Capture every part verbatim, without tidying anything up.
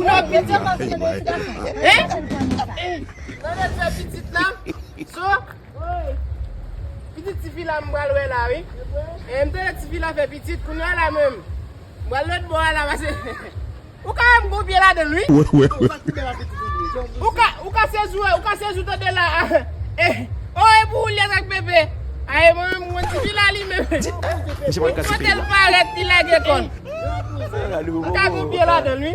Nan pitit. Hein? Nan lè fè pitit la. So, pitit tifi la m pral wè la, wi. E m tande tifi la fè pitit, kounye a la menm. M pral lòt bò a la, pase ou ka wè m gon pye ladan l, wi. Ou ka, ou ka sezi, ou ka sezi tande la. Eh, oh, e pou ou l ye ak bebe. Ay, mwen menm, mwen tifi la li menm. Kote l parèt, li lage kò l. M ka gon pye ladan l, wi.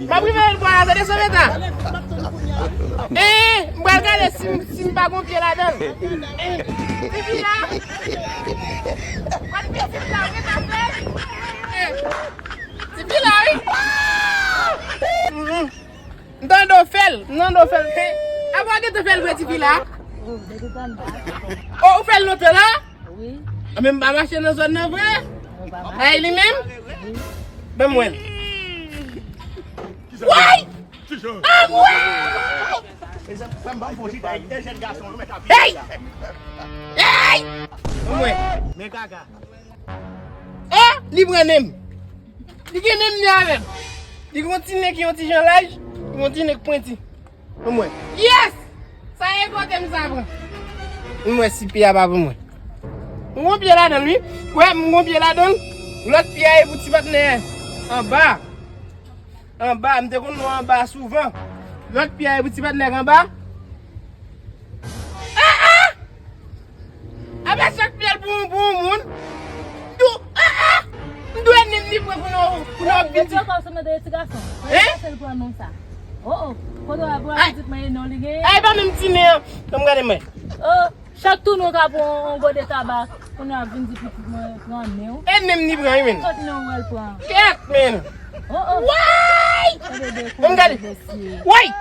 M ap rive l bò la, tande Samantha. Eh, m pral gade si m, si m pa gon pye ladan l. Eh, tifi la. Kot pye tifi la, ou gentan fè l? Eh, tifi la, wi. Mm-mm. M tande w fè l, m tande w fè l. He, apa w gentan fè l vre, tifi la? Oh, ou fè l lontan la? Wi. Anben m pa mache nan zòn nan vre? Ay, li menm? Wi. Ban m wè l. Woy! Ah, woy! Hey! Hey! Ban m wè. Men kaka. Oh, li pran nen m. Li gen menm nen avè m. Li gen yon ti nen ki yon ti jan laj, yon ti nen ki pwenti. Ban m wè. Yes! Sa e kote m sa pran. Ban m wè si pye a pa pou mwen. M gon pye ladan l, wi. Wè, m gon pye ladan l. Lòt pye a e pou ti patnè anba. Anba, m te konn wè anba souvan. Lòt pye a e pou ti patnè k anba. Ah, ah! Apa chak pye l pou, pou yon moun. Dou, ah, ah! M dwe nen m li pran pou nou, pou nou ap vin di. Yo ka sou mete ti gason. Hein? Pase l pran non sa. Oh, oh. Kote w ap pran pitit mwen e non li genyen? Ay, pa menm ti nen an. Ban m gade mwen. Oh, chak tou nou ka pran yon gode taba. Kounye a vin di pitit mwen pran nen w. E nen m li pran, wi, men. Kot nen w wè l pran? Kèt, men. Oh, oh. Woy! Ban m gade. Woy!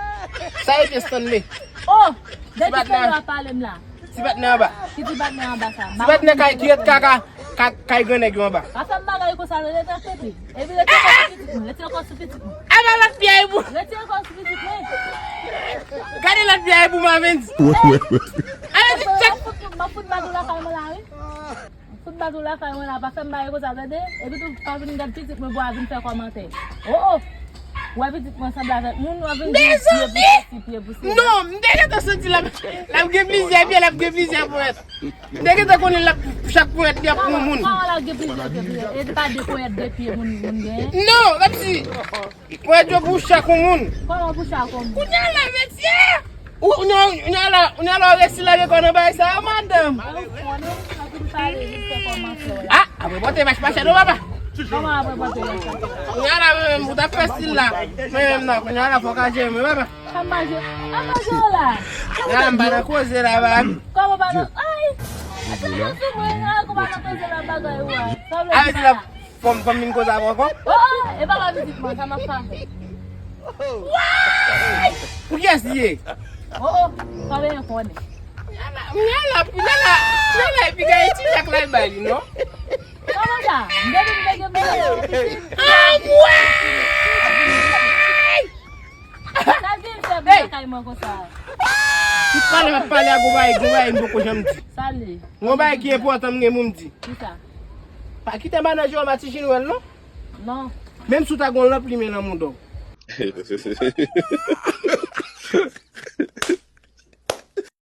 Sa e te Stanley. Oh, depi Stanley ap pale m la. Ti patnè anba. Ki ti patnè anba sa? Ti patnè kay ki ret kaka, ka-, kay gran nèg yo anba. Pa fè m bagay konsa, rete nan tete. Epi retire kò sou pitit mwen, retire kò sou pitit mwen. Apa lòt pye a e pou. Retire kò sou pitit mwen. Gade lòt pye a e pou Mavens. Mwen fout, mwen fout bat ou lakay mwen la, wi. Fout bat ou lakay mwen la, pa fè m bagay konsa, tande? Epi tou, pa vin gad pitit mwen pou a vin fè kòmantè. Oh, oh! Wè pitit mwen sanble avèk moun, w ap vin di pye pou sesi, pye pou sela. Non, m te gentan santi l ap, l ap gen plizyè pye, l ap gen plizyè ponyèt. M te gentan konnen l ap, chak ponyèt li ap pou yon moun. Kòman, kòman l ap gen plizyè pye, plizyè? E pa de ponyèt de pye moun, moun genyen? Non, kòmsi. Ponyèt yo pou chak yon moun. Kòman pou chak yon moun? Kounye a la, mesye! Ou, ou, ou, ou, ou resi lage kò nan bagay sa yo, madanm. Ah, apre pote mach machè non, papa. Kòman apre pote mach machè? Kounye a la, mwen menm, ou t ap fè stil la. Mwen menm nan, kounye a la, fò w ka jere mwen, papa. Sa m manje? Sa m manje w la? Kounye a la, m pa nan koze la, papa. Kòman pa nan, ay! Sa m manje mwen, ay, kòman nan koze la bagay ou a? Sa w vle di la? Fò m, fò m vin koze avè w ankò? Oh, oh, e pa la vizit mwen, sa m ap fè avè l. Woy! Pou kiyès li ye? Oh, oh, pa bezwen konnen. Kounye a la, kounye a la, kounye a la, epi gen ti jak la bay li, non? Kòman sa? M te vin pege mwen nan pitit. Anmwey! Sa vin fè pou lakay mwen konsa? Tout pale m ap pale a gon bagay, gon bagay m poko janm di. Sa l ye? Gon bagay ki enpòtan m gen pou m di. Kisa? Pa kite manadjè w Matichini wè l non. Non. Menm si w ta gon lanp limen nan mouda w.